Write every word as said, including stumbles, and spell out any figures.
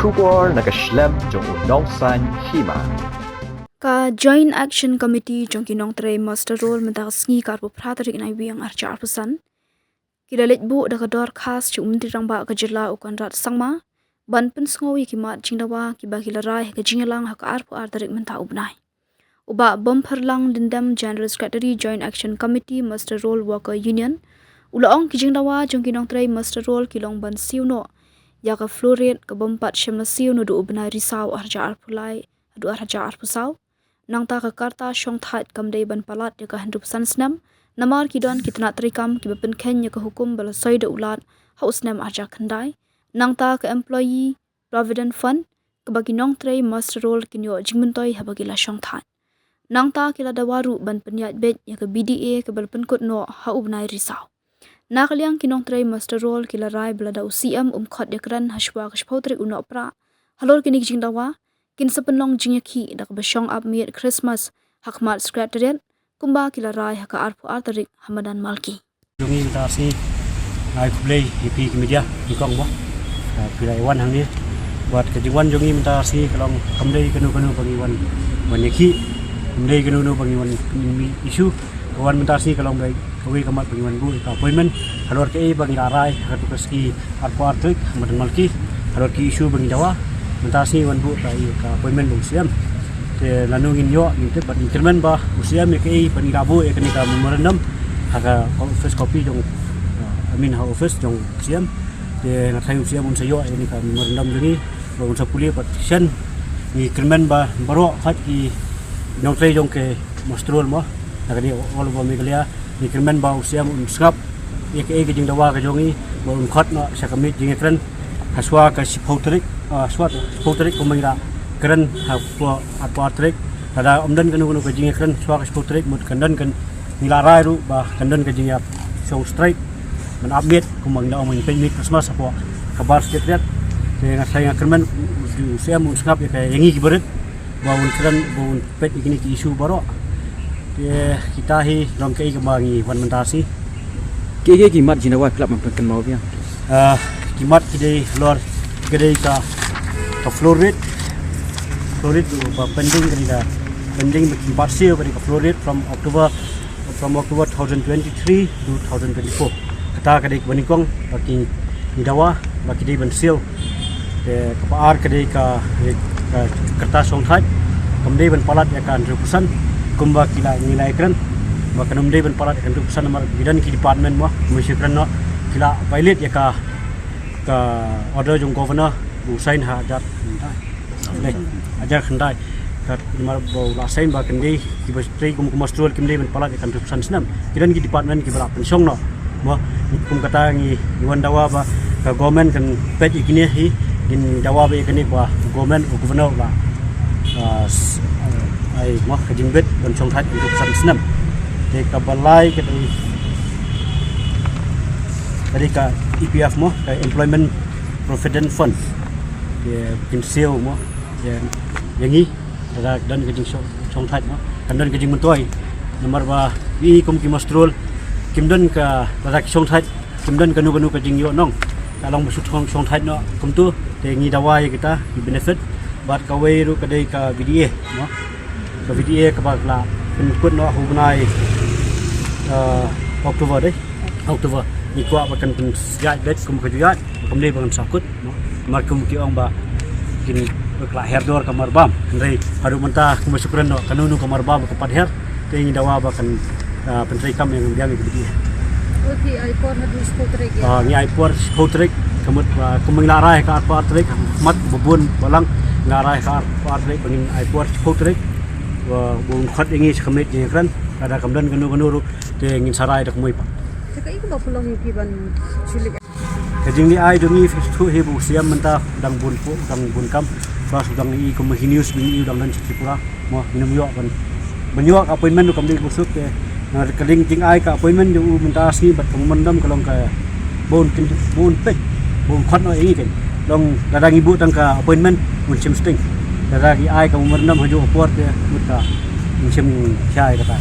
Khubor na ka shlem jong u nongsan hima. Ka Joint Action Committee jong ki nongtrei muster roll mynta ka sngi ka arphew phra tarik Naiwieng arhajar arphew san ki la leit buh da ka dorkhas sha u Myntri Rangbah ka jylla u Conrad Sangma ban pynsngew ïa ki mat jingdawa kiba ki la rai ha ka jingïalang ha ka arphew ar tarik mynta u bnai. U Bah Bompyrlang Lyngdoh, General Secretary, Joint Action Committee, Muster Roll Worker Union, u la ong ki jingdawa jong ki nongtrei muster roll ki long ban siew noh ïa ka flow rate ka bym pat shym la siew naduh u bnai Risaw arhajar arphew lai haduh arhajar arphew saw. Nangta ka rta shongthait kam dei ban palat ïa ka hynriew phew san snem, namar ki don ki tnat treikam kiba pynkheiñ ïa ka hukum ba la soi da u Lat ha u snem arhajar khyndai. Nangta ka Employee Provident Fund kaba ki nongtrei muster roll kin ïoh jingmyntoi haba ki la shongthait. Nangta ki la dawa ruh ban pynïaid beit ïa ka B D A kaba la pynkut noh ha u bnai Risaw. Na ka liang ki nongtrei muster roll ki la rai ba lada u C M um khot ïakren hashwa ka shiphew tarik u Nohprah halor kine ki jingdawa, kin sa pynlong jingïakhih da kaba shong ap miet Christmas ha khmat Secretariat kumba ki la rai ha ka arphew ar tarik ha madan Malki. Jong ngi mynta ka sngi, nga ai khublei ïa phi ki media, ïa kong mo. Ah, phi la wan hangne. Bad ka jingwan jong ngi mynta ka sngi ka long kam dei kano kano ba ngi wan, wan ïakhih. Kam dei kano kano ba ngi wan mih issue. Ka wan mynta ka sngi ka long ba kawei ka mat ba ngi wan buh ïa ka appointment halor kaei ba ngi la rai ha kato ka sngi arphew ar tarik ha madan Malki halor ki issue ba ngi dawa. Mynta ka sngi wan buh ka, ïa ka appointment ba u C M. Te lano ngin ïoh ngin tip, bad ngi kyrmen ba u C M ïa kaei ba ngi la buh ïa kane ka memorandum ha ka office copy jong, uh, I mean ha office jong u C M. Te nga tharai u C M un sa ïoh ïa kane ka memorandum jong ngi, ba un sa pule bad shen. Ngi kyrmen ba baroh khat ki nongtrei jong ka muster roll mo, na kane all over Meghalaya, ngi kyrmen ba u C M un sngap ïa kaei ka jingdawa ka jong ngi, ba un khot noh sha ka miet jingïakren hashwa ka shiphew tarik, ah, shwa shiphew tarik kumba ngi la kren ha ka arphew ar tarik. Lada ym don kano kano ka jingïakren hashwa ka shiphew tarik, mut kan don, kan, ngi la rai ruh ba kan don ka jingïashong strike ban ap miet kumba ngi la ong, ban peit miet Christmas hapoh ka bar Secretariat. Te nga tharai nga kyrmen u C M un sngap ïa ka, ïa ngi ki barit, ba un kren, ba un peit ïa kine ki issue baroh. Te kita hi long kaei kaba ngi wan mynta ka sngi. Kiei kiei ki mat jingdawa phi lah ban pynkynmaw biang? Ah, ki mat ki dei halor, ki dei ka, ka flow rate. Flow rate ba pending, ka dei ka pending ba kim pat siew, ka dei ka flow rate from October, from October two thousand twenty-three to two thousand twenty-four. Kata ka dei kaba nyngkong ba ki, ngi dawa ba ki dei ban siew. Te kaba ar ka dei ka, ka, ka rta shongthait, kam dei ban palat ïa ka hynriew percent kumba ki la, ngi la ïakren, ba kan ym dei ban palat ïa ka hynriew percent namar ki don ki department mo, kumba shu kren noh, ki la violate ïa ka, ka order jong governor ba u sign ha hajar khyndai. Dei, hajar khyndai. Ka namar ba u la sign ba kan dei kiba trei kum, kum muster roll kim dei ban palat ïa ka hynriew percent snem. Ki don ki department kiba la pynshong noh. Mo, kum kata ngi, ngi wan dawa ba ka government kan peit ïa kine hi, ngin dawa ba ïa kane ba government, u governor ba, ah, s-, ah, ai, mo, ka jingbit ban shongthait hynriew percent snem. Te kaba lai ka dei, ka dei ka E P F mo, ka Employment Provident Fund. Te kin siew mo, ïa, ïa ngi. Lada don ka jingshong, shongthait mo, kan don ka jingmyntoi. Namar ba ngi kum ki muster roll kim don ka, lada ki shongthait kim don kano kano ka jingïohnong. Ka long ba shu shong, shongthait noh kumto, te ngi dawa ïa kita ki benefit. Bad kawei ruh ka dei ka V D A mo. Ka V D A kaba la pynkut noh ha u bnai, eh, October dei. October. Ngi kwah ba kan pynïaid beit kum ka ju ïaid, kam dei ba kan sahkut. Namar kum ki ong ba kin, ba ka la her dor ka marbam. Hynrei haduh mynta kumba shu kren noh, kano kano ka marbam ka pat her. Te ngi dawa ba kan, ah, pyntreikam ïa ngi biang ïa ka dei. Ki ai por haduh shiphew tarik ïa? Ah, ngi ai por shiphew tarik, ka mut, ah, kumba ngi la rai ka arphew ar tarik, mat ba bun balang, ngi la rai ka arphew ar tarik ba ngin ai por shiphew tarik. Ba, ba un khot ïa ngi sha ka miet jingïakren, lada kam don kano kano ruh, te ngin sa rai da ka mui pat. Te kaei kaba pynlong ïa phi ban shu leit? Ka jingleit ai jong ngi, phi sngewthuh hi ba u C M mynta u dang bun phuh, u dang bun kam. Plus u dang i kum hi news ba ngi i u dang don sha Tripura. Mo, ngin ym ïoh ban, ban ïoh ka appointment ruh kam dei kaba suk te. Na ka dei ka jingai ka appointment jong u mynta ka sngi bad ka memorandum ka long kaba un kin, ba un peit, ba un khot noh ïa ngi kein. Long lada ngi buh tang ka appointment un shim sting. Lada ngi ai ka memorandum ha kajuh ka por te mut ka un shim shai kata.